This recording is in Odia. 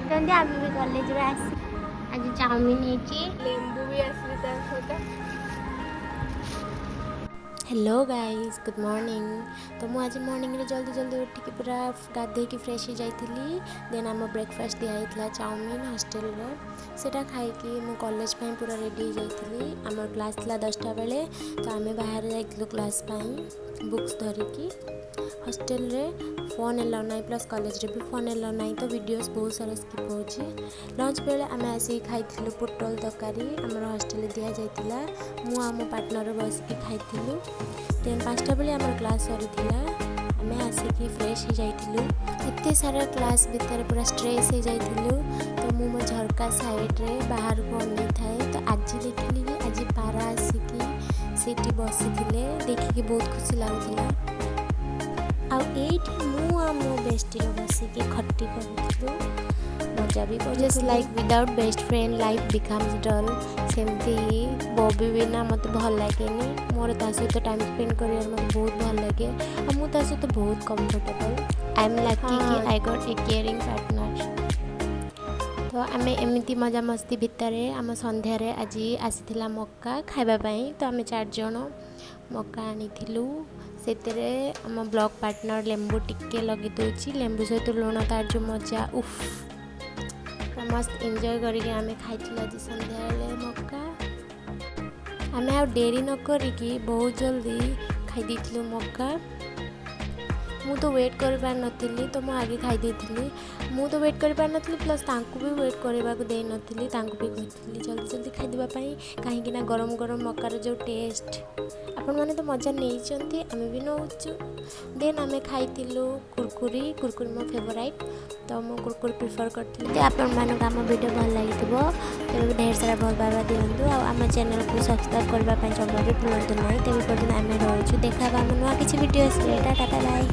କରୁଛନ୍ତି। ଆମେ ବି କଲେଜରୁ ଆସି ଆଜି ଚାଉମିନ ହେଇଛି। ଲେମ୍ବୁ ବି ଆସିଲି ତା ସହିତ। Hello guys, good morning. ତ ମୁଁ ଆଜି ମର୍ଣ୍ଣିଂରେ ଜଲ୍ଦି ଜଲ୍ଦି ଉଠିକି ପୁରା ଗାଧେଇକି ଫ୍ରେଶ୍ ହେଇଯାଇଥିଲି। ଦେନ୍ ଆମ ବ୍ରେକଫାଷ୍ଟ ଦିଆହେଇଥିଲା ଚାଉମିନ ହଷ୍ଟେଲରେ। ସେଇଟା ଖାଇକି ମୁଁ କଲେଜ ପାଇଁ ପୁରା ରେଡ଼ି ହେଇଯାଇଥିଲି। ଆମର କ୍ଲାସ୍ ଥିଲା 10ଟା ବେଳେ, ତ ଆମେ ବାହାରେ ଯାଇଥିଲୁ କ୍ଲାସ୍ ପାଇଁ ବୁକ୍ସ ଧରିକି। ହଷ୍ଟେଲରେ ଫୋନ୍ ଏଲାଉ ନାହିଁ, ପ୍ଲସ୍ କଲେଜରେ ବି ଫୋନ୍ ଏଲାଉ ନାହିଁ, ତ ଭିଡ଼ିଓସ୍ ବହୁତ ସାରା ସ୍କିପ୍ ହେଉଛି। ଲଞ୍ଚ ବେଳେ ଆମେ ଆସିକି ଖାଇଥିଲୁ ପୋଟଳ ତରକାରୀ, ଆମର ହଷ୍ଟେଲରେ ଦିଆଯାଇଥିଲା। ମୁଁ ଆଉ ମୋ ପାର୍ଟନର ବସିକି ଖାଇଥିଲୁ। ଦେନ୍ 5ଟା ବେଳେ ଆମର କ୍ଲାସ୍ ସରିଥିଲା। ଆମେ ଆସିକି ଫ୍ରେଶ୍ ହେଇଯାଇଥିଲୁ। ଏତେ ସାରା କ୍ଲାସ୍ ଭିତରେ ପୁରା ଷ୍ଟ୍ରେସ୍ ହେଇଯାଇଥିଲୁ। ତ ମୁଁ ମୋ ଝରକା ସାଇଡ଼୍ରେ ବାହାରକୁ ଅନେଇଥାଏ। ତ ଆଜି ଦେଖିଲି କି ଆଜି ପାରା ଆସିକି ସେଇଠି ବସିଥିଲେ। ଦେଖିକି ବହୁତ ଖୁସି ଲାଗୁଥିଲା। ଆଉ ଏଇଠି ମୁଁ ଆଉ ମୋ ବେଷ୍ଟିର ବସିକି ଖଟି କରୁଥିଲୁ, ମଜା ବି କରୁଥିଲୁ। Just like without best friend life becomes dull, ସେମିତି ହିଁ ବବି ବିନା ମୋତେ ଭଲ ଲାଗେନି। ମୋର ତା ସହିତ ଟାଇମ୍ ସ୍ପେଣ୍ଡ କରିବାରେ ମୋତେ ବହୁତ ଭଲ ଲାଗେ ଆଉ ମୁଁ ତା ସହିତ ବହୁତ କମ୍ଫର୍ଟେବଲ୍। I M lucky କି I got a caring partner. ତ ଆମେ ଏମିତି ମଜାମସ୍ତି ଭିତରେ ଆମ ସନ୍ଧ୍ୟାରେ ଆଜି ଆସିଥିଲା ମକା ଖାଇବା ପାଇଁ। ତ ଆମେ ଚାରିଜଣ ମକା ଆଣିଥିଲୁ। ସେଥିରେ ଆମ ବ୍ଲଗ୍ ପାର୍ଟନର ଲେମ୍ବୁ ଟିକେ ଲଗେଇ ଦେଉଛି। ଲେମ୍ବୁ ସହିତ ଲୁଣ, ତାର ଯେଉଁ ମଜା, ଉଫ୍, ପୁରା ମସ୍ତ ଏନ୍ଜୟ କରିକି ଆମେ ଖାଇଥିଲୁ ଆଜି ସନ୍ଧ୍ୟାବେଳେ ମକା। ଆମେ ଆଉ ଡେରି ନ କରିକି ବହୁତ ଜଲ୍ଦି ଖାଇ ଦେଇଥିଲୁ ମକା। ମୁଁ ତ ୱେଟ୍ କରିପାରିନଥିଲି, ତ ମୁଁ ଆଗେ ଖାଇ ଦେଇଥିଲି। ମୁଁ ତ ୱେଟ୍ କରିପାରିନଥିଲି, ପ୍ଲସ୍ ତାଙ୍କୁ ବି ୱେଟ୍ କରିବାକୁ ଦେଇନଥିଲି। ତାଙ୍କୁ ବି କହିଥିଲି ଜଲ୍ଦି ଜଲ୍ଦି ଖାଇଦେବା ପାଇଁ, କାହିଁକି ନା ଗରମ ଗରମ ମକାର ଯେଉଁ ଟେଷ୍ଟ, ଆପଣମାନେ ତ ମଜା ନେଇଛନ୍ତି, ଆମେ ବି ନେଉଛୁ। ଦେନ୍ ଆମେ ଖାଇଥିଲୁ କୁରକୁରି। କୁରକୁରି ମୋ ଫେଭରାଇଟ୍, ତ ମୁଁ କୁରକୁରି ପ୍ରିଫର୍ କରିଥିଲି। ଯଦି ଆପଣମାନଙ୍କୁ ଆମ ଭିଡ଼ିଓ ଭଲ ଲାଗିଥିବ, ତେବେ ଢେର ସାରା ଭଲ ପାଇବା ଦିଅନ୍ତୁ ଆଉ ଆମ ଚ୍ୟାନେଲକୁ ସବସ୍କ୍ରାଇବ୍ କରିବା ପାଇଁ ଜମା ବି ଭୁଲନ୍ତୁ ନାହିଁ। ତେବେ ପର୍ଯ୍ୟନ୍ତ ଆମେ ରହୁଛୁ। ଦେଖା ହେବା ଆମ ନୂଆ କିଛି ଭିଡ଼ିଓ ଆସିଲେ। ଟାଟା, ବାଏ।